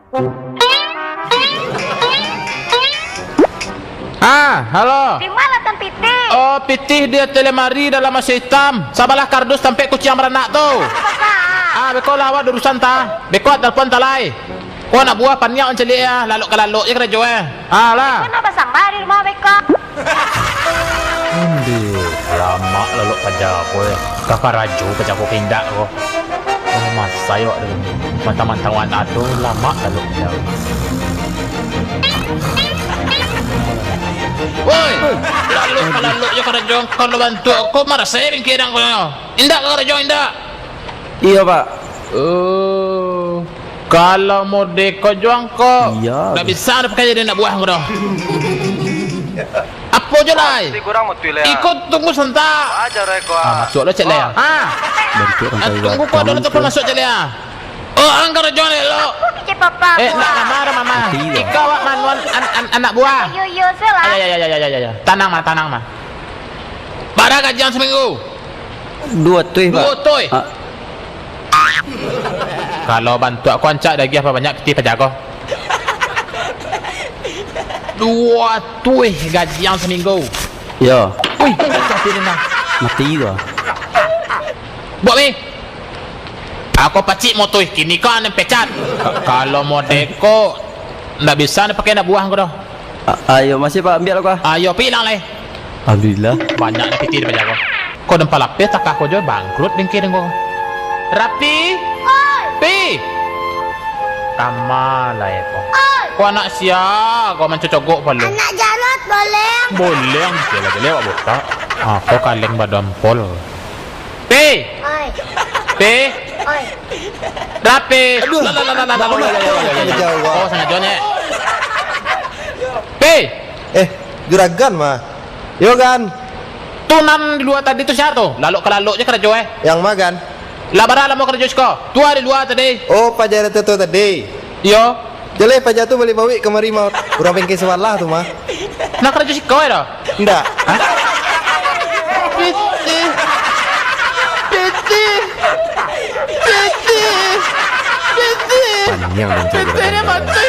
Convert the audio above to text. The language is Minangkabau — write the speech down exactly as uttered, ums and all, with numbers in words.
Ah, halo. Di ma latang pitih? Oh, pitih di ateh lemari dalam aso itam. Sabalah kardus tampek kuciang baranak tu. Beko lah, awak ado urusan ta. Beko telepon ta lai. Ko anak buah paniang mancaliak ah, lalok ka lalok se karajo eh. Ah lah. Beko nak basamba di rumah beko. Ondeh, lamak lalok paja ko eh. Ka karajo paja ko ka indak ko. Oh, masai awak tu. Mantang-mantang awak tu, lamak lalok paja. Woi, lalok ka lalok jo karajo, kalau bantuak ko marasai bingkek dang ko. Indak ka karajo, indak. Iyo, Pak. Oh. Kalau mode ko juang ko, Iya. Ndak bisa dah pakai jadi anak buah ko doh. Apo jo lai? Pasti kurang motui le, ah. Iko tunggu santa. Ajar eko, ah. Ah, masuk lo cek le, ah. Ah. Bantuak orang Ah, kaya tunggu ko dulu tu pun masuk cek le, ah. Oh, angkar juang le lo. Aku kecil papa. Eh, ndak mama, ndak mama. Iya. Iko awak manuan an, an, anak buah. Yo, yo, se lah. Ya, ya, ya, ya, ya, ya. Tanang mah, tanang mah. Bara gajian seminggu? Duo tuih, Pak. Duo tuih? Ah. Kalau bantuak ko ancak diagiah banyak pitih paja ko. Duo tuih gajian seminggu. Yo. Wih, pacah pitih nah. Mati ko. Buek mi. Ako pacik motoih kini ko anak pecat. Ka-, kalau mode ko, ndak bisa dipakai anak buah ko doh. A-, ayo, masih, Pak, ambiak lah, Pak. Ayo, pi ilang lai. Alhamdulillah. Banyak ni pitih di paja ko. Ko dempal lapeh takah ko jo, bangkrut bingkek deng ko. Rapi. Oi. Pi. Kama lai ko. Oi. Ko anak sia ko mancocogok palo. Anak Jarot, boleh. Boleh, jelek-jelek awak botak. Ah, ko kaleng badampol. Pi! Oi. Pi! Oi. Rapi! Aduh. Lah, lah, lah, lah, lah, lah, lah, lah, lah, lah, lah, lah. Sengaja, Wak. Oh, sengaja, Nyek. Pi! Eh, juragan mah. Yo, Gan. Tu nan di lua tadi tu sia tu? Lalok ka lalok se karajo, eh. Yang ma, Gan? Lah bara lamo karajo siko? Tu di lua tadi. Oh, paja tu, tu tadi. Iyo. Jaleh paja tu baliak bawik kamari mah. Urang bengke sabalah tu mah. Nak karajo siko yo doh? Ndak. Hah? Pitih. Pitih. Pitih. Pitih. Paniang dong cak pitih dia mati.